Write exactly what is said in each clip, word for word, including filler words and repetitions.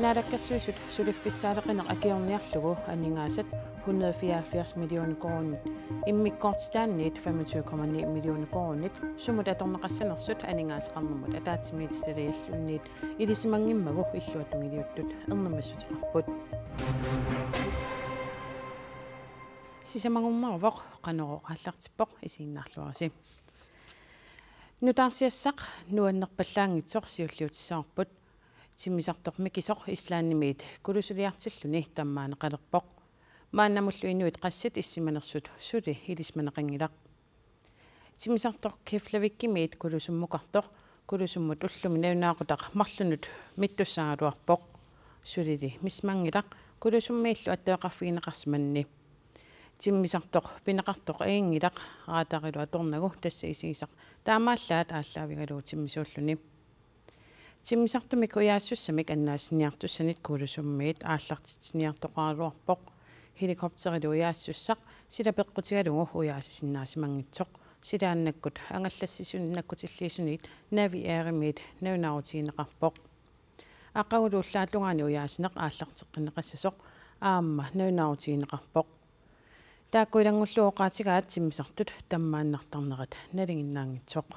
Naalakkersuisut suliffissaaleqineq akiorniarlugu aningaasat hundrede fireoghalvfjerds millioner koruunit immikkoortitaanniit femogtyve komma ni millioner koruunit sumut atorneqassanersut aningaasaqarnermut ataatsimiititalialluunniit ilisimanngimmagu illuatungiliuttut ernumassuteqarput. Sisamagummaavoq, Qanorooq aallartippoq, isiginnaarluarisi. Nutaarsiassaq nuannerpallaanngitsoq siulliutissavarput. Timmisartoq Mikisoq Islandimiit kulusuliartilluni tammaaneqalerpoq. Maannamullu inuit qassit issimanersut suli ilisimaneqanngilaq. Timmisartoq Keflavikimiit kulusummukartoq kulusummut ullumi nalunaaqutaq marlunut mittussaagaluarpoq. Sulili misissuanngilaq kulusummiillu attaveqarfigineqarsimanni. Timmisartoq pineqartoq ajunngilaq, radarilu atornagu, tassa isigisaq taamaallaat aallaavigalugu timmisuulluni. Timmisartumik ujaasissusamik annaassiniartussanit kulusummiit aallartitsiniartoqaraluarpoq. Helikopterilu ujaasissutissaq sila peqqutigalugu ujaasisinnaasimanngitsoq. Silaannakkut angallassisunik nakkutilliisuniit Naviairimiit nalunaarutigineqarpoq. Aqagulu ullaap tungaani ujaasineq aallarteqqinneqassasoq aamma nalunaarutigineqarpoq. Taakku ilanngullugu oqaatigaat timmisartut tammaannartarnerat nalinginnaanngitsoq.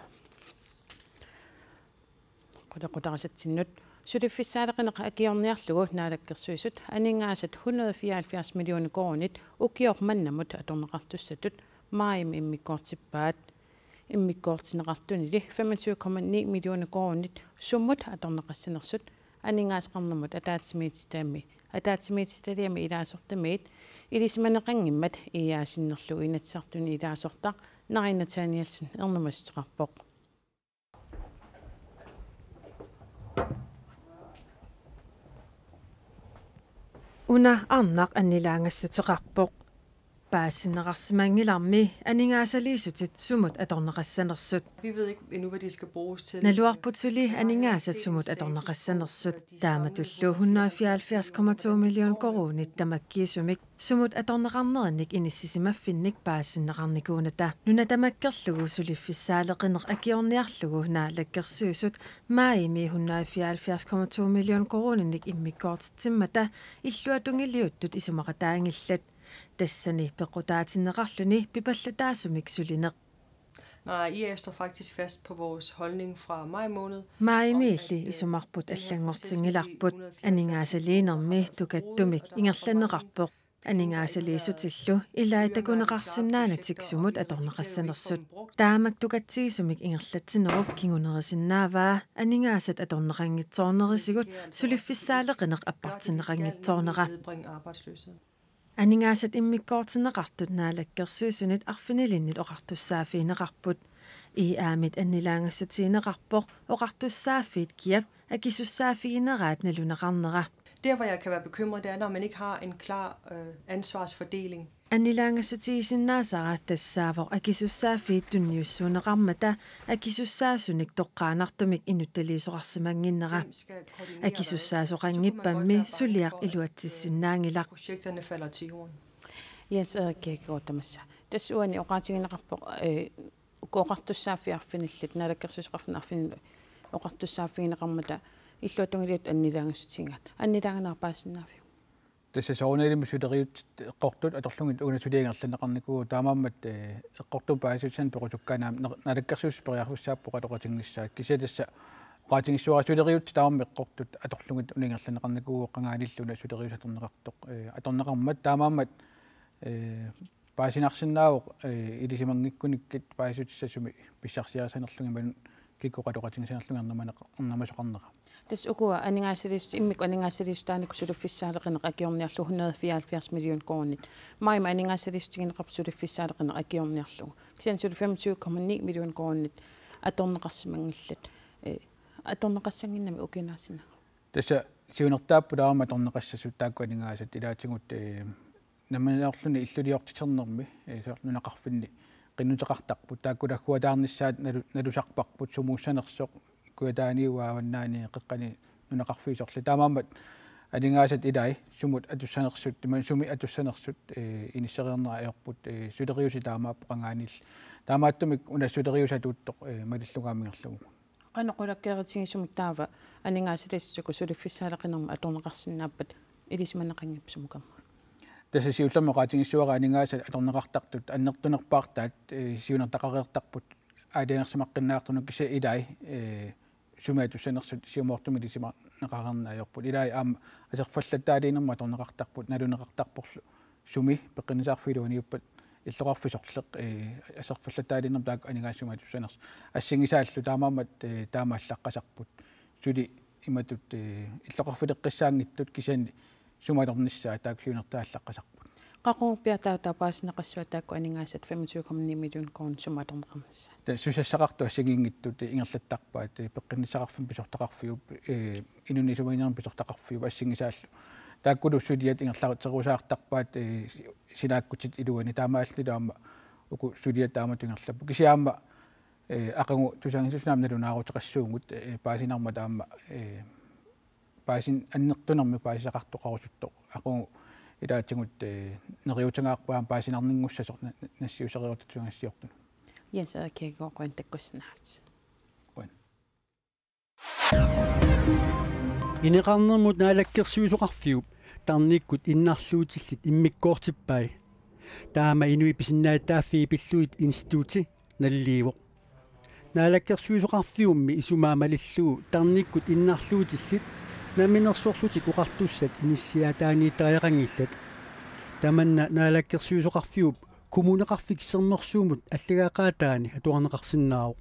Qulequtarisatsinnut. Suliffissaaleqineq akiorniarlugu Naalakkersuisut aningaasat hundrede fireoghalvfjerds millioner koruunit ukioq mannamut atorneqartussatut maajimi immikkoortippaat. Immikkoortinneqartunili femogtyve komma ni millioner koruunit sumut atorneqassanersut aningaasaqarnermut ataatsimiititami, ataatsimiititaliami ilaasortamiit ilisimaneqanngimmat IA sinnerlugu Inatsisartuni ilaasortaq Nari Nathanielsen ernumassuteqarpoq. Una arnaq annilaangassuteqarpoq. Paasineqarsimanngilarmi aningaasaliissutit sumut atorneqassanersut. Vi ved ikke endnu, hvad de skal bruges til. Naluarput suli aningaasat sumut atorneqassanersut. Taamatullu hundrede fireoghalvfjerds komma to million koruunit tamakkiisumik sumut atorneqarnerinnik inissisimaffinnik paasineqarnikuunata. Nuna tamakkerlugu suliffissaaleqineq akiorniarlugu Naalakkersuisut maajimi hundrede fireoghalvfjerds komma to million koruuninik immikkoortitsimmata illuatungiliuttut isumaqataanngillat. Tassani peqqutaatinneqarluni pipallataasumik sulineq. Nej, I A står faktisk fast på vores holdning fra maj måned. Maajimiilli isumarput allanngortinngilarput. Aningaasaliinermi tukattumik ingerlanneqarpoq. Aningaasaliissutillu ilai takuneqarsinnaanatik sumut atorneqassanersut. Taamak tukatsigisumik ingerlatsinerup kingunerisinnaavaa aningaasat atorneqanngitsoornerisigut suliffissaaleqineq appartinneqanngitsoornera. Nedbringe arbejdsløsheden. Aningaasat immikkoortinneqartut Naalakkersuisunit arfinilinnit oqartussaaffigineqarput. IA-mit annilaangassutigineqarpoq oqartussaaffiit kiap akisussaaffigineraat naluneqarnera. Der, hvor jeg kan være bekymret, det er, når man ikke har en klar, øh, ansvarsfordeling. Annilaangassutigisinnaasara tassaavoq akisussaaffiit tunniussuunneqarmata akisussaasunik toqqaannartumik inuttaliisoqarsimannginnera. Akisussaasoqanngippammi suliaq iluatsissinnaanngilaq. Projekterne falder til jorden. Jens Erik Kirkegaard tamassa. Tassa uani oqaatigineqarpoq, eh, uku oqartussaaffiit arfinillit, Naalakkersuisoqarfinni arfinillit oqartussaaffigineqarmata illuatungiliuttut annilaangassutigigaat. Annilaanganeq paasisinnaaviguu? Tassa soorunalimi suleriutit eqqortut atorlugit una suliaq ingerlanneqarnikuuvoq, taamaammat, eh, eqqortumik paasissutissanik pequsukkaanni aamma Naalakkersuisut periarfissaapput oqaloqatiginissaat. Kisianni tassa oqaatigissuara suleriutit tamarmik eqqortut atorlugit una ingerlanneqarnikuuvoq, qangaanilli una suleriuseq atorneqartoq, eh, atorneqarmat, taamaammat, eh, paasinarsinnaavoq, eh, ilisimanngikkukkit paasissutissat sumi pissarsiarisanerlugit imaluunniit kikkut oqaloqatigisanerlugit ernumaneq-, ernumasoqarnera. Tassa ukua aningaasaliissut-, immikkut aningaasaliissutaannikut suliffissaaleqineq akiorniarlugu hundrede fireoghalvfjerds million koruunit. Maajimi aningaasaliissutigineqarpoq suliffissaaleqineq akiorniarlugu. Kisianni suli femogtyve komma ni million koruunit atorneqarsimanngillat. Eh, atorneqassannginnami ukioq naassinnaavat? Tassa siunertaapput tamarmik atorneqassassut taakku aningaasat ilaatigut, eh, nammineerluni illuliortiternermi, eh, soorlu nunaqarfinni qinnuteqartarput, taakku nagguataarnissaat nalu-, nalusarparput, sumuussanersoq, Kujataani, Avannaani, qeqqani nunaqarfiit sorliit. Taamaammat aningaasat ilai sumut atussanersut, imaluunniit sumi atussanersut, eh, inissereernera ajorput, eh, suleriuseq taamaappoq qangaanilli. Taamaattumik una suleriuseq atuuttoq, eh, malillugu aamma ingerlavoq. Qanoq qulakkeerutigisumik taava aningaasaliissutit uku suliffissaaleqinermut atorneqarsinnaappat ilisimaneqanngippat sumukarneq? Tassa siullermik oqaatigissavara aningaasat atorneqartartut annertunerpaartaat, eh, siunertaqareertarput aalajangersimaqqinnaartunut, kisianni ilai, eh, sumik atussanersut siumoortumik ilisimaneqareerneq ajorput. Ilai aamma aserfallataalinnermut atorneqartarput, naluneqartarporlu sumi peqqinnissaqarfiup iluaniippat illoqarfik sorleq, eh, aserfallataalinnermut taakku aningaasat sumik atussanersut. Assigisaallu taamaammat, eh, taama allaqqasarput. Suli imatut, eh, illoqarfileqqissaanngitsut kisianni sumik atornissaat taakku siunertaq allaqqasarput. Qaqugu piaat taava paasinneqassava taakku aningaasat femogtyve komma ni million koruunit sumik atorneqarnissaat? Tassa susassaqartut assigiinngitsut ingerlattarpaat, eh, peqqinnissaqarfimmik pisortaqarfiup, eh, inunnut isumaginnerinut pisortaqarfiup assigisaallu. Taakkulu suliat ingerlaruterusaartarpaat, eh, si-, sinaakkutit iluanni, taamaalilluta aamma uku suliat taamatut ingerlapput. Kisianni aamma, eh, aqagu tusagassiuussineq aamma nalunaaruteqassuugut, eh, paasinarmat aamma, eh, paasin-, annertunermik paasisaqartoqarusuttoq. Aqagu ilaatigut, eh, neriuutigaarput aamma paasinarninngussasut na-, na-, nassiussereerutta tusagassiortunut. Jens Erik Kirkegaard, qujan takkussinnaavit. Qujan. Ineqarnermut Naalakkersuisoqarfiup tarnikkut innarluutillit immikkoortippai. Taama inuit pisinnaatitaaffii pillugit instituuti naliliivoq. Naalakkersuisoqarfiummi isumaa malillugu tarnikkut innarluutillit Namminersorlutik Oqartussat inissiaataaniittariaqanngillat. Tamanna Naalakkersuisoqarfiup Kommuneqarfik Sermersuumut allagaqaataani atuarneqarsinnaavoq.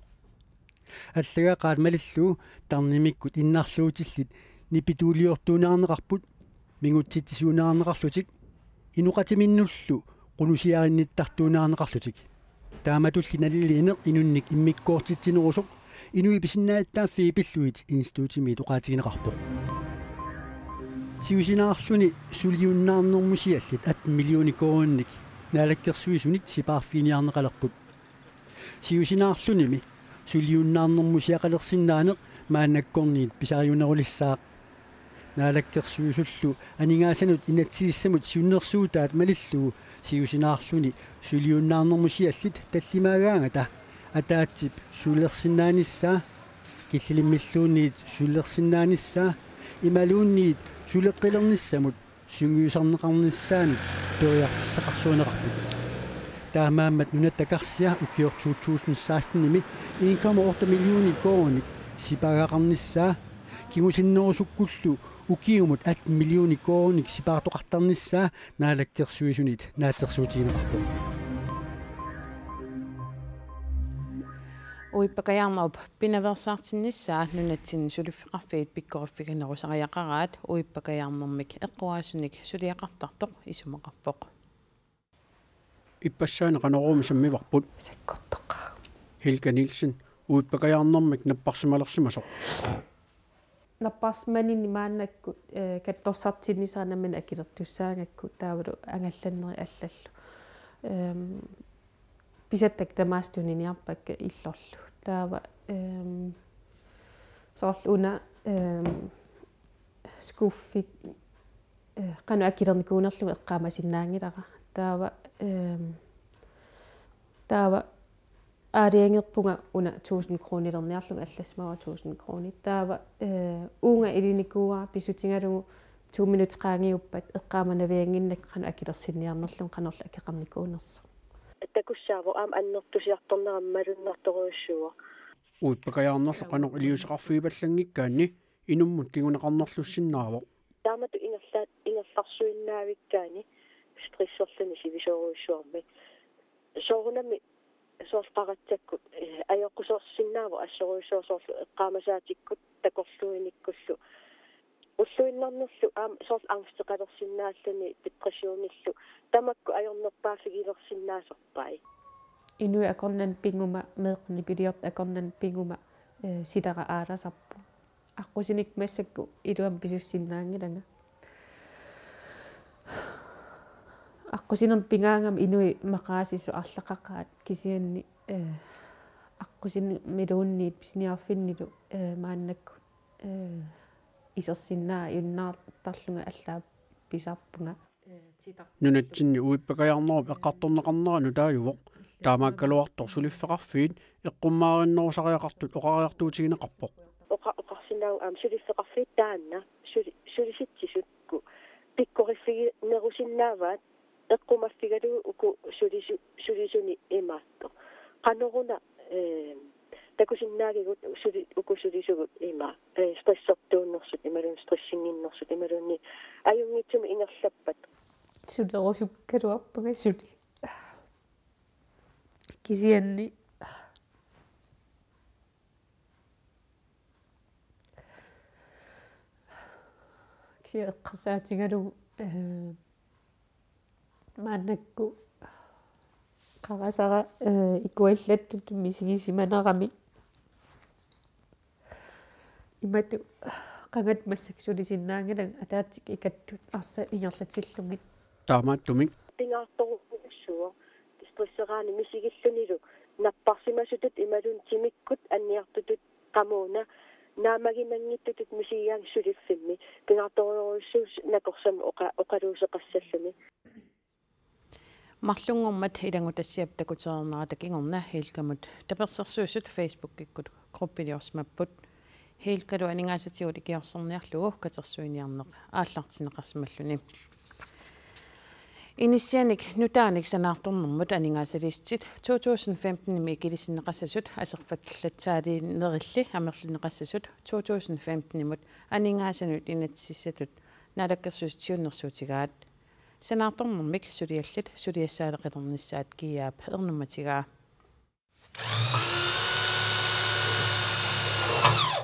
Allagaqaat malillugu tarnimikkut innarluutillit nipituuliortuuneqarneqarput, mingutsitsisuuneqarneqarlutik, inoqatiminnullu qunusiarinnittartuuneqarneqarlutik. Taamatulli naliliineq inunnik immikkoortitsinerusoq inuit pisinnaatitaaffii pillugit instituutimiit oqaatigineqarpoq. Siusinaarluni suliunnaarnermusiallit atten millioner koruuninik Naalakkersuisunit sipaarfiginiarneqalerput. Siusinaarlunimi suliunnaarnermusiaqalersinnaaneq maannakkorniit pisariunerulissaaq. Naalakkersuisullu aningaasanut inatsisissamut siunnersuutaat malillugu siusinaarluni suliunnaarnermusiallit tallimaagaangata ataatsip sulersinnaanissaa, killilimmilluunniit sulersinnaanissaa imaluunniit suleqqilernissamut sungiusarneqarnissaanut periarfissaqarsuuneqarput. Taamaammat nunatta karsia ukioq to tusind seksten-imi en komma otte millioner koruuninik sipaagaqarnissaa kingusinnerusukkullu ukiumut atten millioner koruuninik sipaartoqartarnissaa Naalakkersuisunit naatsorsuutigineqarpoq. Uippakajaarnerup pinaveersaartinnissaa nunatsinni suliffeqarfiit pikkoriffiginerusariaqaraat uippakajaarnermik eqquaasunik suliaqartartoq isumaqarpoq. Ippassaani Qanoruumi sammivarput. Sakkortoqaaq. Helga Nielsen uippakajaarnermik napparsimalersimasoq. Napparsimaninni maannakkut, eh, katsorsartinnisara nammineq akilertussaagakku taavalu angallannerit allallu. Ehm, pisatta tamaasa tuniniarpakka illorlu. Taava, ehm, soorlu una, ehm, skuffit, eh, qanoq akilernikuunerlugu eqqaamasinnaanngilara. Taava, ehm, taava aalajangerpunga una tusind kronilerniarlunga, allassimavara tusind kronit. Taava, eh, uunga ilinikuuara pissutigalugu to minutsit qaangiuppat eqqaamanaviannginnakku qanoq akilersinniarnerlunga qanorlu akeqarnikuunersoq. Takussaavoq aamma annertusiartornera malunnartorujussuuvoq. Uippakajaarnerlu qanoq iliuuseqarfigipallaanngikkaanni inummut kinguneqarnerlussinnaavoq. Taamatut ingerla-, ingerlarsuinnaavikkaanni stresserluni sivisoorujussuarmik. Soorunami soorlu qaratsakkut, eh, ajoqusersinnaavoq assorujussuaq soorlu eqqaamasaatikkut takorluuinikkullu. Ulluinnarnerlu aamma soorlu angsteqalersinnaalluni depressionillu tamakku ajornerpaaffigilersinnaasarpai. Inuit akornanni piguma, meeqqat nipiliortut akornanni piguma, eh, silara aalasarpoq. Aqqusineq massakkut iluamik pisussinnaanngilanga. Aqqusinermi pigaangami inuit maqaasisut arlaqaqaat kisianni, eh, aqqusinermiluunniit pisiniarfinnilu, eh, maannakkut, eh, isersinnaajunnartarlunga allaat pisarpunga. Nunatsinni uippakajaarnerup eqqartorneqarnera nutaajuvoq. Taamaakkaluartoq suliffeqarfiit eqqummaarinnerusariaqartut oqariartuutigineqarpoq. Oqa- oqarsinnaavunga aamma suliffeqarfiit taanna suli- sulisitsisut uku pikkoriffiginerusinnaavaat eqqumaffigalugu uku sulisu- sulisuni imaattoq. Qanoruna eh, takusinnaagigut suli- uku sulisugut ima eh, stressertuunnersut imaluunniit stressinnginnersut imaluunniit ajunngitsumik ingerlappat. Sulerusukkaluarpunga suli. Kisianni kisianni eqqarsaatigalugu eh, maannakkut qarasara eh, ikuallattutut misigisimanerami imatut qangat massakkut sulisinnaanngilanga ataatsip ikattut arsaq ingerlatillugit. Taamaattumik Pingaartorujussuuvoq stresseraanni misigillunilu napparsimasutut imaluunniit timikkut anniartutut qamuuna naammaginanngitsutut misigigaanni suliffimmi pingaartorujussuusoq nakorsamut oqa- oqaluuseqassalluni. Marlunngormat ilanngutassiap takutereernerata kingorna Helgamut tapersersuisut Facebookikkut gruppiliorsimapput. Helgalu aningaasatigut ikiorserniarlugu katersuiniarneq aallartinneqarsimalluni. Inissianik nutaanik sanaartornermut aningaasaliissutit to tusind femten-imi ikilisinneqassasut aserfallatsaaliinerilli amerlinneqassasut to tusind femten-imut aningaasanut inatsisissatut Naalakkersuisut siunnersuutigaat. Sanaartornermik suliallit suliassaaleqilernissaat G A-p ernummatigaa.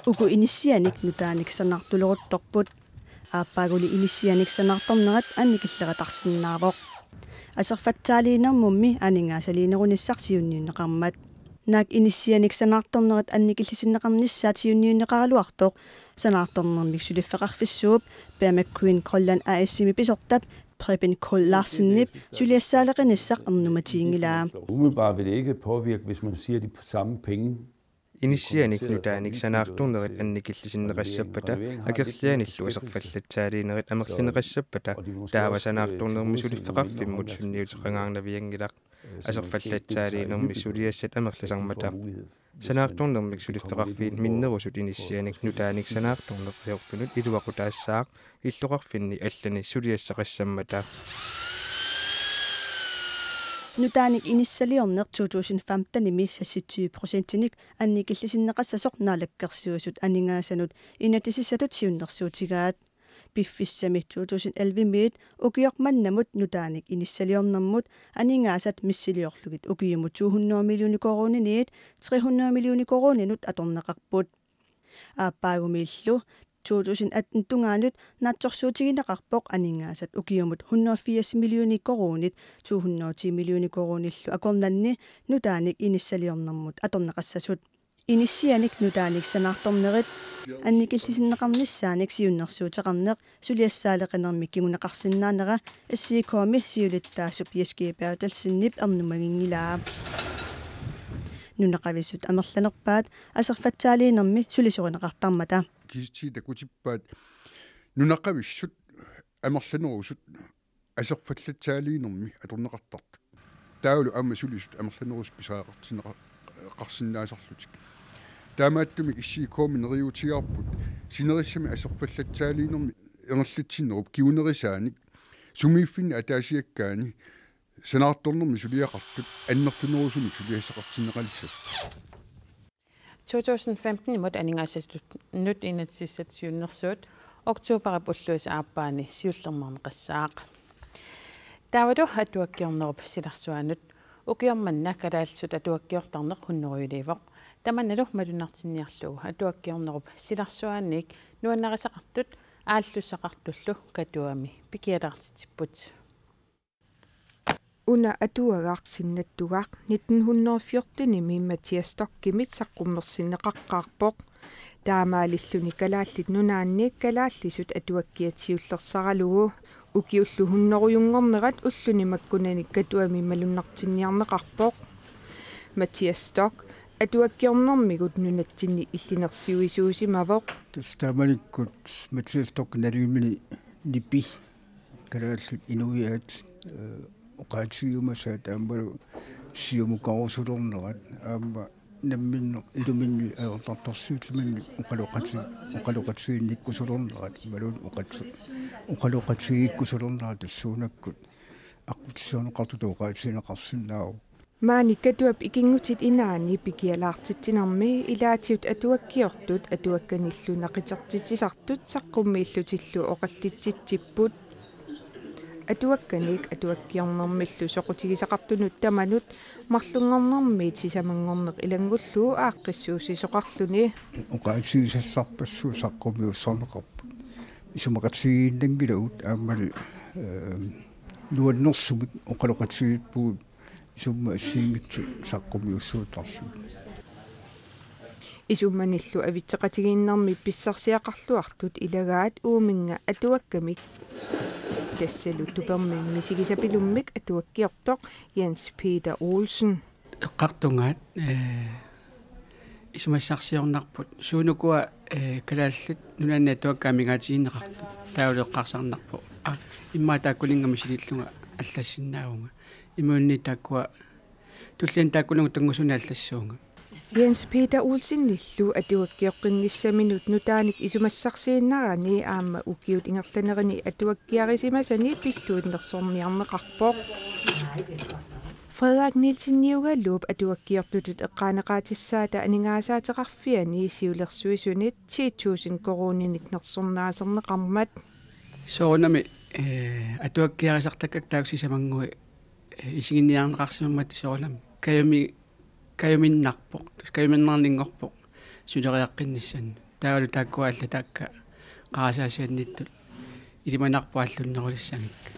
Uku inissianik nutaanik sanaartuleruttorput. Aappaaguli inissianik sanaartornerat annikilleratarsinnaavoq. Aserfallatsaaliinermummi aningaasaliinerunissaq siunniunneqarmat. Naak inissianik sanaartornerat annikillisinneqarnissaat siunniunneqaraluartoq sanaartornermik suliffeqarfissuup Permaqueen Grønland A S-imi pisortap Preben Kold Larsenip suliassaaleqinissaq ernummatiginngilaa. Umiddelbart vil det ikke påvirke, hvis man siger de samme penge. Inissianik nutaanik sanaartornerit annikillisinneqassappata akerlianillu aserfallatsaaliinerit amerlineqassappata taava sanaartornermi suliffeqarfimmut sunniuteqangaarnavianngilaq. Aserfallatsaaliinermi suliassat amerlisarmata. Sanaartornermik suliffeqarfiit minnerusut inissianik nutaanik sanaartorneq ajortunut iluaqutaassaaq illoqarfinni allani suliassaqassammata. Nutaanik inissaliorneq to tusind femten-imi seksogtyve procentinik annikillisinneqassasoq Naalakkersuisut aningaasanut inatsisissatut siunnersuutigaat. Piffissami to tusind elleve-miit ukioq mannamut nutaanik inissaliornermut aningaasat missiliorlugit ukiumut to hundrede millioner koruuniniit tre hundrede millioner koruuninut atorneqarput. Aappaagumiillu to tusind atten tungaanut naatsorsuutigineqarpoq aningaasat ukiumut hundrede firs millioner koruunit to hundrede ti millioner koruunillu akornanni nutaanik inissaliornermut atorneqassasut. Inissianik nutaanik sanaartornerit annikillisinneqarnissaanik siunnersuuteqarneq suliassaaleqinermik kinguneqarsinnaanera S I K-mi siulittaasup Jess G. Berthelsenip ernumaginngilaa. Nunaqavissut amerlanerpaat aserfallatsaaliinermi sulisorineqartarmata. Kisitsisit takutippaat nunaqavissut amerlanerusut aserfallatsaaliinermi atorneqartartut. Taavalu aamma sulisut amerlanerusut pisariaqartinneqa-, qarsinnaasarlutik. Taamaattumik S I K-mi neriuutigaarput sinerissami aserfallatsaaliinermi ingerlatsinnerup kingunerisaanik sumiiffinni ataasiakkaani sanaartornermi suliaqartut annertunerusumik suliassaqartinneqalissasut. To tusind femten-imut aningaasatut inatsisissatut siunnersuut oktobarip ulluisa aappaani siullermeerneqassaaq. Taavalu atuakkiornerup silarsuaanut. Ukioq manna kalaallisut atuakkiortarneq hunnorujuliivoq. Tamannalu malunnartinniarlugu atuakkiornerup silarsuaanniit nuannarisaqartut aallussaqartullu Katuami pikialaartitsipput. Una atuagaq sinnattugaq nitten hundrede fjorten-imi Mathias Stockimit saqqummersinneqaqqaarpoq. Taamaalilluni Kalaallit Nunaanni kalaallisut atuakkiat siullersaralugu ukiullu hunnorujunngornerat ulluni makkunani Katuami malunnartinniarneqarpoq. Mathias Stock atuakkiornermigut nunatsinni illinersiuisuusimavoq. Tassa taamanikkut Mathias Stock nalimini nipi kalaallit inuiaat, eh, oqaatigiumasaat aammalu siumukarusulernerat aamma namminneq iluminni ajornartorsiutit iluminni oqaloqati-, oqaloqatiginnikkusulernerat imaluunniit oqat-, oqaloqatigiikkusulernerat tassuunakkut aqqutissiorneqartutut oqaatigineqarsinnaavoq. Maani Katuap ikinngutit inaanni pikialaartitsinermi ilaatigut atuakkiortut atuakkanillu naqitertitsisartut saqqummiillutillu oqallitsitsipput. Atuakkanik atuakkiornermillu soqutigisaqartunut tamanut marlunngornermiit sisamanngorneq ilanngullugu aaqqissuussisoqarluni. Oqaatigisassarpassuit saqqummiussarneqarput. Isumaqatigiinnanngillat aammali, eh, nuannersumik oqaloqatigiippugut isummat assigiinngitsut saqqummiussuuttarlugit. Isummanillu avitseqatigiinnermi pissarsiaqarluartut ilagaat uuminnga atuakkamik. Tassalu tupermi misigisapilummik atuakkiortoq Jens Peter Olsen. Eqqartugaat, eh, isumassarsiornarput suunukua, eh, Kalaallit Nunaanni atuakkaat amigaatigineqartut taavalu eqqarsarnarpoq. Aa, immaqa taakkuninnga misilillunga allassinnaavunga. Imaluunniit taakkua tulliani taakkununnga tunngasuni allassuunga. Jens Peter Olsenillu atuakkioqqinnissaminut nutaanik isumassarsiinnarani aamma ukiut ingerlanerini atuakkiarisimasani pilluinnersorniarneqarpoq. Frederik Nielsen-iugaluup atuakkiortutut eqqaaneqaatissaata aningaasaateqarfiani siulersuisunit ti tusind koruuninik nersornaaserneqarmat. Soorunami, eh, atuakkiarisartakkakka taakku sisamannguit, eh, isiginniarneqarsimammatta soorunami kajumi-, kajuminnarpoq, kajuminnarninngorpoq suleriaqqinnissannut. Taavalu taakkua allat taakka qarasaasiannittut ilimanarpoq aallunnerulissagikka.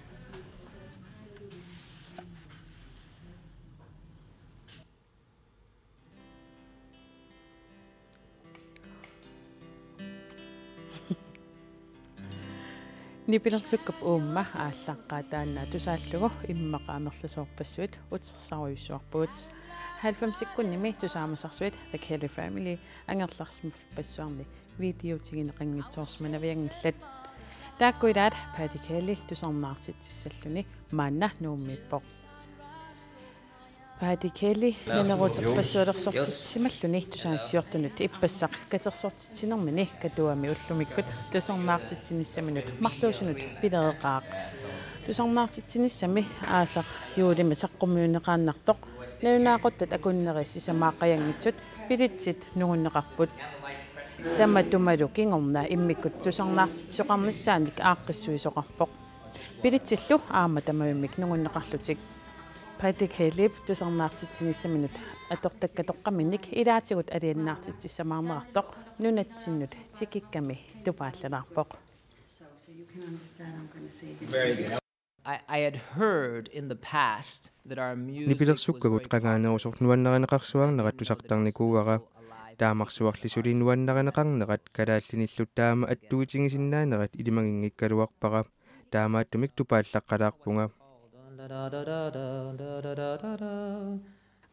Nipilersukkup uuma aallaqqaataannaa tusaallugu immaqa amerlasoorpassuit utersarujussuarpugut. Halvfemsikkunnimi tusaamasarsuit The Kelly Family angerlarsimaffipassuarni videotigineqanngitsoorsimanavianngillat. Taakku ilaat Paddy Kelly tusarnaartitsissalluni maanna Nuummiippoq. Paddy Kelly naneruuterpassualersortitsisimalluni tusagassiortunut ippassaq katersortitsinermini Katuami ullumikkut tusarnaartitsinissaminut marluusunut pilereqaaq. Tusarnaartitsinissami aasaq juulimi saqqummiunneqaannartoq nalunaaquttat akunneri sisamaaqqajanngitsut billetsit nungunneqarput. Tamatumalu kingorna immikkut tusarnaartitsisoqarnissaanik aaqqissuisoqarpoq. Billetsillu aamma tamavimmik nungunneqarlutik. Paddy Kellyp tusarnaartitsinissaminut atortakkatoqqaminnik ilaatigut alianaartitsissamaarneqartoq nunatsinnut tikikkami tupaallalaarpoq. So, so you can understand, I'm gonna say this. I, I had heard in the past that our music was very popular. Nipilersukkagut qangaanerusoq nuannarineqarsuarnerat tusartarnikuuara. Taamarsuarli suli nuannarineqarnerat kalaallinillu taama attuitigisinnaanerat ilimaginngikkaluarpara. Taamaattumik tupaallaqqalaarpunga.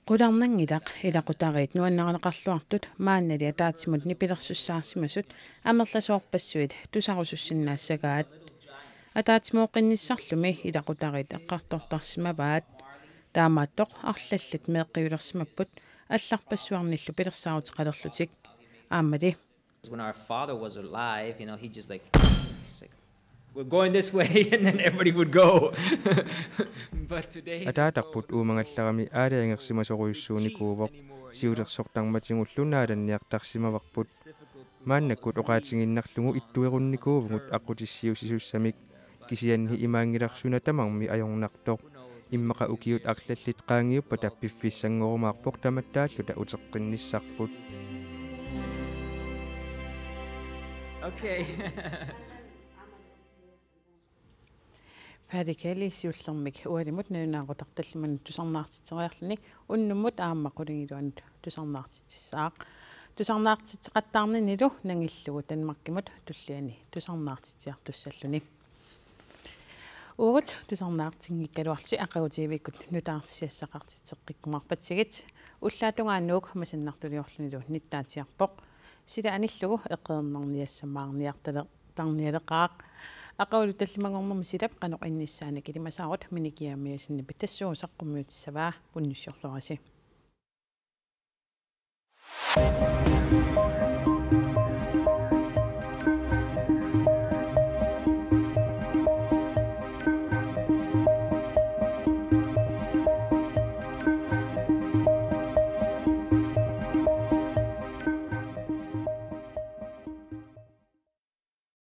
Qularnanngilaq ilaqutariit nuannarineqarluartut maannali ataatsimut nipilersussaarsimasut amerlasoorpassuit tusarusussinnaassagaat. Ataatsimooqqinnissarlumi ilaqutariit eqqartortarsimavaat. Taamaattoq arlallit meeqqiulersimapput allarpassuarnillu pilersaaruteqalerlutik. Aammali. When our father was alive, you know, he just like, he's like, "We're going this way," and then everybody would go. But today, ataatarput uumagallarami aalajangersimasorujussuunikuuvoq. Siulersortarmatigullu naalanniartarsimavarput. Maannakkut oqaatigiinnarlugu ittuerunnikuuvugut aqqutissiuussisussamik. Kisianni imaanngilarsi una tamarmi ajornartoq. Immaqa ukiut arlallit qaangiuppata piffissanngorumaarpoq tamattaalluta uteqqinnissarput. Okay. Paddy Kelly siullermik ualimut nalunaaquttap tallimanut tusarnaartitseriarluni unnummut aamma qulingiluanut tusarnaartitsissaaq. Tusarnaartitseqattaarninilu nangillugu Danmarkimut tulliani tusarnaartitsiartussalluni. Uagut tusarnaartinngikkaluarlusi aqagu T V-kkut nutaarsiassaqartitseqqikkumaarpatsigit. Ullaatungaanut masannartuliorlunilu nittaatsiarpoq. Sila anillugu eqqernarniassamaarniartale-, tarnialeqaaq. Aqagu tallimanngornermi silap qanoq innissaannik ilimasaarut, minigiaamiasinni pitassuusaqqummiutissavaa, unnussiorluarisi.